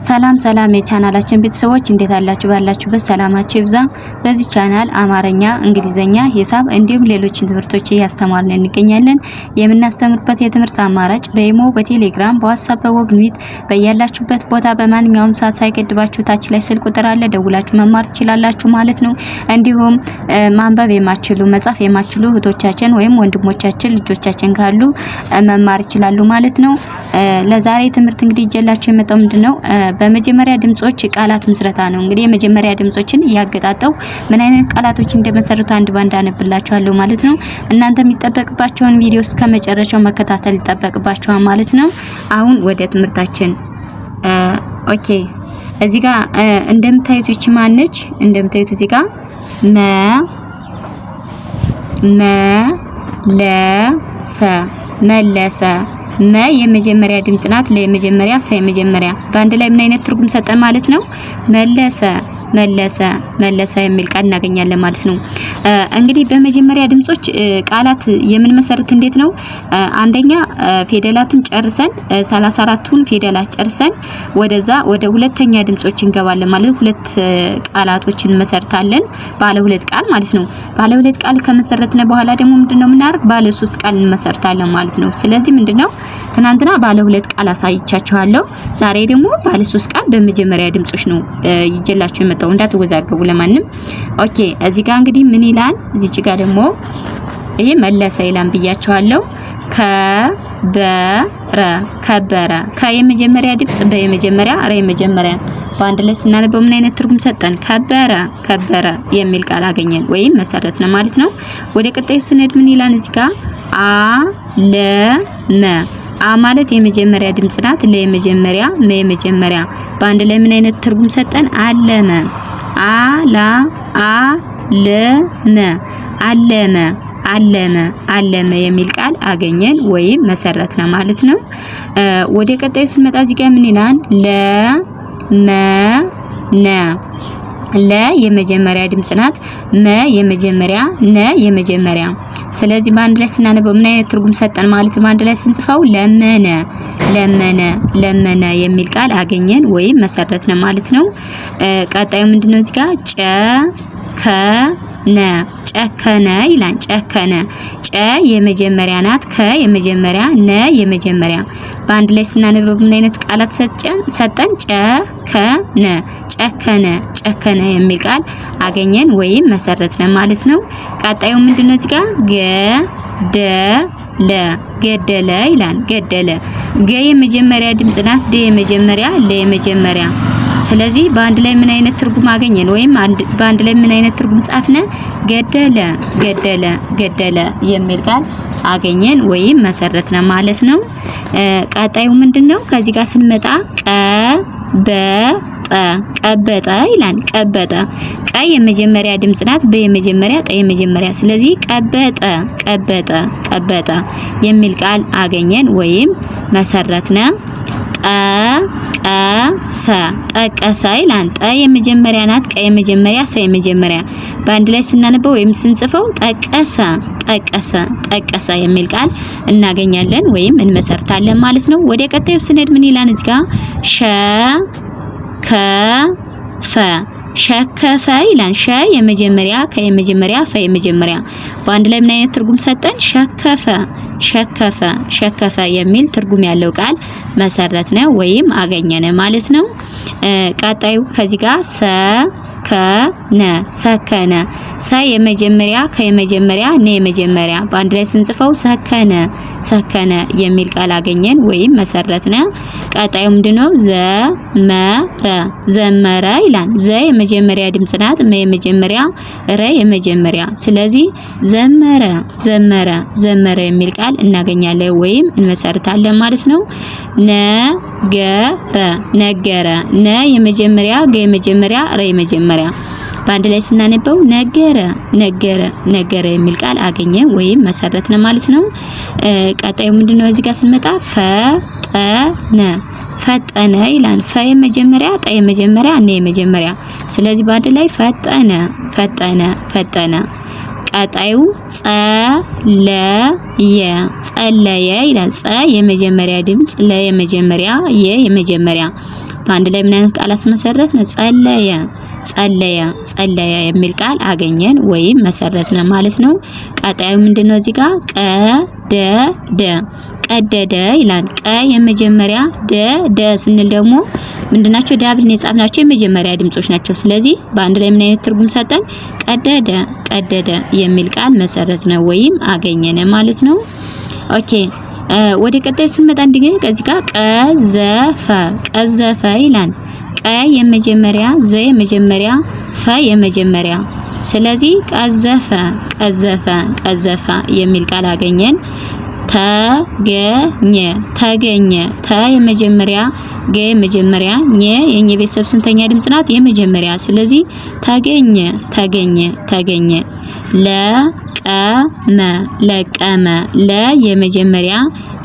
ሰላም ሰላም የቻናላችን ቤተሰቦች፣ እንዴት አላችሁ? ባላችሁበት ሰላማችሁ ይብዛ። በዚህ ቻናል አማርኛ፣ እንግሊዘኛ፣ ሂሳብ እንዲሁም ሌሎችን ትምህርቶች እያስተማርን እንገኛለን። የምናስተምርበት የትምህርት አማራጭ በኢሞ፣ በቴሌግራም፣ በዋትስአፕ፣ በጎግል ሚት በያላችሁበት ቦታ በማንኛውም ሰዓት ሳይገድባችሁ ታች ላይ ስልክ ቁጥር አለ፣ ደውላችሁ መማር ትችላላችሁ ማለት ነው። እንዲሁም ማንበብ የማትችሉ፣ መጻፍ የማትችሉ እህቶቻችን ወይም ወንድሞቻችን ልጆቻችን ካሉ መማር ይችላሉ ማለት ነው። ለዛሬ ትምህርት እንግዲህ ይዤላችሁ የመጣው ምንድነው? በመጀመሪያ ድምጾች ቃላት ምስረታ ነው። እንግዲህ የመጀመሪያ ድምጾችን እያገጣጠው ምን አይነት ቃላቶች እንደመሰረቱ አንድ ባንድ አነብላችኋለሁ ማለት ነው። እናንተ የሚጠበቅባቸውን ቪዲዮ እስከ መጨረሻው መከታተል ይጠበቅባችኋል ማለት ነው። አሁን ወደ ትምህርታችን። Okay፣ እዚህ ጋር እንደምታዩት ይቺ ማነች? እንደምታዩት እዚህ ጋር መ መ ለ ሰ መለሰ። መ የመጀመሪያ ድምጽ ናት። ለየመጀመሪያ፣ ሰ የመጀመሪያ፣ በአንድ ላይ ምን አይነት ትርጉም ሰጠን ማለት ነው? መለሰ፣ መለሰ፣ መለሰ የሚል ቃል እናገኛለን ማለት ነው። እንግዲህ በመጀመሪያ ድምጾች ቃላት የምንመሰርት እንዴት ነው? አንደኛ ፊደላትን ጨርሰን፣ 34ቱን ፊደላት ጨርሰን ወደዛ ወደ ሁለተኛ ድምጾች እንገባለን ማለት ነው። ሁለት ቃላቶችን እንመሰርታለን፣ ባለ ሁለት ቃል ማለት ነው። ባለ ሁለት ቃል ከመሰረትነ በኋላ ደግሞ ምንድነው የምናደርግ? ባለ ሶስት ቃል እንመሰርታለን ማለት ነው። ስለዚህ ምንድነው፣ ትናንትና ባለ ሁለት ቃል አሳይቻችኋለሁ። ዛሬ ደግሞ ባለ ሶስት ቃል በመጀመሪያ ድምጾች ነው ይዤላችሁ የመጣው፣ እንዳትወዛገቡ ለማንም። Okay፣ እዚህ ጋር እንግዲህ ምን ይላል? እዚች ጋር ደግሞ ይሄ መለሰ ይላል ብያችኋለሁ። ከበረ፣ ከበረ። ከ የመጀመሪያ ድምጽ፣ በ የመጀመሪያ፣ ረ የመጀመሪያ፣ በአንድ ላይ ስናነበው ምን አይነት ትርጉም ሰጠን? ከበረ፣ ከበረ የሚል ቃል አገኘን ወይም መሰረት ነው ማለት ነው። ወደ ቀጣዩ ስንሄድ ምን ይላል እዚህ ጋር? አ ለ መ። አ ማለት የመጀመሪያ ድምጽ ናት። ለ የመጀመሪያ፣ መ የመጀመሪያ፣ በአንድ ላይ ምን አይነት ትርጉም ሰጠን? አለመ። አ ላ አ ለ መ፣ አለመ፣ አለመ፣ አለመ የሚል ቃል አገኘን ወይም መሰረት ነው ማለት ነው። ወደ ቀጣዩ ስንመጣ እዚህ ጋር ምን ይላል? ለ መ ነ። ለ የመጀመሪያ ድምጽ ናት። መ የመጀመሪያ፣ ነ የመጀመሪያ። ስለዚህ በአንድ ላይ ስናነበው ምን አይነት ትርጉም ሰጠን ማለት ነው? በአንድ ላይ ስንጽፈው ለመነ፣ ለመነ፣ ለመነ የሚል ቃል አገኘን ወይም መሰረት ነው ማለት ነው። ቀጣዩ ምንድነው? እዚህ ጋር ጨ ከ ነ፣ ጨከነ ይላል። ጨከነ። ጨ የመጀመሪያ ናት። ከ የመጀመሪያ፣ ነ የመጀመሪያ፣ በአንድ ላይ ስናነበው ምን አይነት ቃላት ሰጠን? ጨከነ፣ ጨከነ፣ ጨከነ የሚል ቃል አገኘን ወይም መሰረት ነው ማለት ነው። ቀጣዩ ምንድነው? እዚህ ጋር ገ ደ ለ፣ ገደለ ይላል። ገደለ። ገ የመጀመሪያ ድምጽ ናት። ደ የመጀመሪያ፣ ለ የመጀመሪያ። ስለዚህ በአንድ ላይ ምን አይነት ትርጉም አገኘን? ወይም በአንድ ላይ ምን አይነት ትርጉም ጻፍነ? ገደለ፣ ገደለ፣ ገደለ የሚል ቃል አገኘን ወይም መሰረት ነው ማለት ነው። ቀጣዩ ምንድነው? ከዚህ ጋር ስንመጣ ቀ በ ጠ፣ ቀበጠ ይላል። ቀበጠ። ቀ የመጀመሪያ ድምጽ ናት። በ የመጀመሪያ፣ ጠ የመጀመሪያ። ስለዚህ ቀበጠ፣ ቀበጠ፣ ቀበጠ የሚል ቃል አገኘን ወይም መሰረትነ። ጠ ቀ ሰ፣ ጠቀሰ ይላል። ጠ የመጀመሪያ ናት። ቀ የመጀመሪያ፣ ሰ የመጀመሪያ፣ በአንድ ላይ ስናነበው ወይም ስንጽፈው ጠቀሰ፣ ጠቀሰ፣ ጠቀሰ የሚል ቃል እናገኛለን ወይም እንመሰርታለን ማለት ነው። ወደ ቀጣዩ ስንሄድ ምን ይላል እዚህ ጋር? ሸ ከ ፈ፣ ሸከፈ ይላል። ሸ የመጀመሪያ፣ ከ የመጀመሪያ፣ ፈ የመጀመሪያ፣ በአንድ ላይ ምን አይነት ትርጉም ሰጠን? ሸከፈ፣ ሸከፈ፣ ሸከፈ የሚል ትርጉም ያለው ቃል መሰረት ነው ወይም አገኘን ማለት ነው። ቀጣዩ ከዚህ ጋር ሰ ከ ነ፣ ሰከነ። ሰ የመጀመሪያ፣ ከ የመጀመሪያ፣ ነ የመጀመሪያ፣ በአንድ ላይ ስንጽፈው ሰከነ፣ ሰከነ የሚል ቃል አገኘን ወይም መሰረትነ። ቀጣዩ ምንድነው? ዘመረ፣ ዘመረ ይላል። ዘ የመጀመሪያ ድምጽ ናት። መ የመጀመሪያ፣ ረ የመጀመሪያ። ስለዚህ ዘመረ፣ ዘመረ፣ ዘመረ የሚል ቃል እናገኛለን ወይም እንመሰርታለን ማለት ነው። ነገረ፣ ነገረ። ነ የመጀመሪያ፣ ገ የመጀመሪያ፣ ረ የመጀመሪያ፣ በአንድ ላይ ስናነበው ነገረ፣ ነገረ፣ ነገረ የሚል ቃል አገኘ ወይም መሰረት ነው ማለት ነው። ቀጣዩ ምንድነው? እዚህ ጋር ስንመጣ ፈጠነ፣ ፈጠነ ይላል። ፈ የመጀመሪያ፣ ጠ የመጀመሪያ፣ ነ የመጀመሪያ። ስለዚህ በአንድ ላይ ፈጠነ፣ ፈጠነ፣ ፈጠነ። ቀጣዩ ጸለየ፣ ጸለየ ይላል። ጸ የመጀመሪያ ድምጽ፣ ለ የመጀመሪያ፣ የ የመጀመሪያ፣ በአንድ ላይ ምን አይነት ቃላት መሰረትን? ጸለየ ጸለየ ጸለየ የሚል ቃል አገኘን ወይም መሰረትን ማለት ነው። ቀጣዩ ምንድነው? እዚህ ጋር ቀደደ ቀደደ ይላል። ቀ የመጀመሪያ፣ ደ ደ ስንል ደግሞ ምንድናቸው? double የጻፍናቸው የመጀመሪያ ድምጾች ናቸው። ስለዚህ በአንድ ላይ ምን አይነት ትርጉም ሰጠን? ቀደደ ቀደደ የሚል ቃል መሰረትን ወይም አገኘን ማለት ነው። Okay፣ ወደ ቀጣዩ ስንመጣ እንግዲህ ከዚህ ጋር ቀዘፈ ቀዘፈ ይላል። ቀ የመጀመሪያ፣ ዘ የመጀመሪያ፣ ፈ የመጀመሪያ። ስለዚህ ቀዘፈ ቀዘፈ ቀዘፈ የሚል ቃል አገኘን። ተገኘ ተገኘ። ተ የመጀመሪያ፣ ገ የመጀመሪያ፣ ኘ የኘ ቤተሰብ ስንተኛ ድምጽ ናት? የመጀመሪያ። ስለዚህ ተገኘ ተገኘ ተገኘ። ለቀመ ለቀመ። ለ የመጀመሪያ፣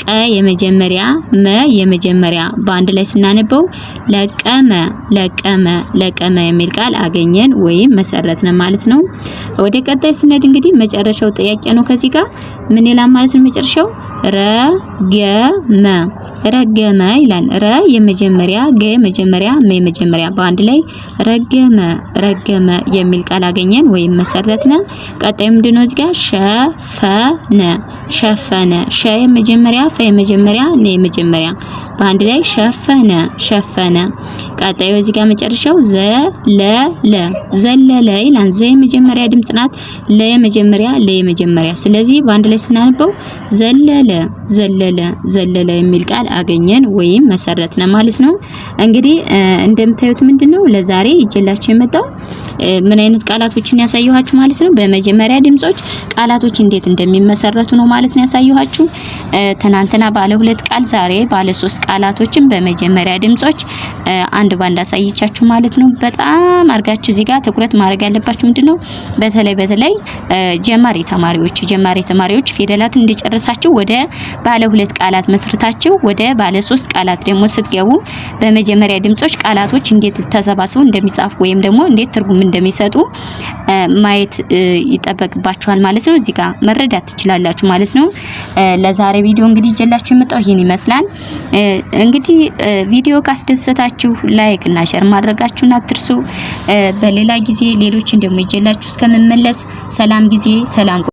ቀ የመጀመሪያ፣ መ የመጀመሪያ። በአንድ ላይ ስናነበው ለቀመ ለቀመ ለቀመ የሚል ቃል አገኘን ወይም መሰረትን ማለት ነው። ወደ ቀጣዩ ስንሄድ እንግዲህ መጨረሻው ጥያቄ ነው። ከዚህ ጋር ምን ይላል ማለት ነው? መጨረሻው ረገመ ረገመ ይላል። ረ የመጀመሪያ፣ ገ የመጀመሪያ፣ መ የመጀመሪያ። በአንድ ላይ ረገመ ረገመ የሚል ቃል አገኘን ወይም መሰረትነ። ቀጣዩ ምንድነው? እዚህ ጋር ሸፈነ ሸፈነ። ሸ የመጀመሪያ፣ ፈ የመጀመሪያ፣ ነ የመጀመሪያ። በአንድ ላይ ሸፈነ ሸፈነ። ቀጣዩ እዚህ ጋር መጨረሻው ዘለለ ዘለለ ይላል። ዘ የመጀመሪያ ድምጽ ናት። ለ የመጀመሪያ፣ ለ የመጀመሪያ። ስለዚህ በአንድ ላይ ስናነበው ዘለለ ዘለለ ዘለለ የሚል ቃል አገኘን ወይም መሰረትን ማለት ነው። እንግዲህ እንደምታዩት ምንድነው ለዛሬ ይዤላችሁ የመጣው ምን አይነት ቃላቶችን ያሳየኋችሁ ማለት ነው። በመጀመሪያ ድምጾች ቃላቶች እንዴት እንደሚመሰረቱ ነው ማለት ነው ያሳየኋችሁ። ትናንትና ባለ ሁለት ቃል፣ ዛሬ ባለ ሶስት ቃላቶችን በመጀመሪያ ድምጾች አንድ ባንድ አሳይቻችሁ ማለት ነው። በጣም አርጋችሁ እዚህ ጋር ትኩረት ማድረግ ያለባችሁ ምንድነው በተለይ በተለይ ጀማሪ ተማሪዎች ፊደላትን እንደጨረሳችሁ ወደ ባለ ሁለት ቃላት መስርታችሁ ወደ ባለ ሶስት ቃላት ደግሞ ስትገቡ በመጀመሪያ ድምጾች ቃላቶች እንዴት ተሰባስበው እንደሚጻፉ ወይም ደግሞ እንዴት ትርጉም እንደሚሰጡ ማየት ይጠበቅባችኋል ማለት ነው። እዚህ ጋር መረዳት ትችላላችሁ ማለት ነው። ለዛሬ ቪዲዮ እንግዲህ ይዤላችሁ የመጣው ይህን ይመስላል። እንግዲህ ቪዲዮ ካስደሰታችሁ like እና share ማድረጋችሁን አትርሱ። በሌላ ጊዜ ሌሎችን ደግሞ ይዤላችሁ እስከምመለስ ሰላም ጊዜ ሰላም።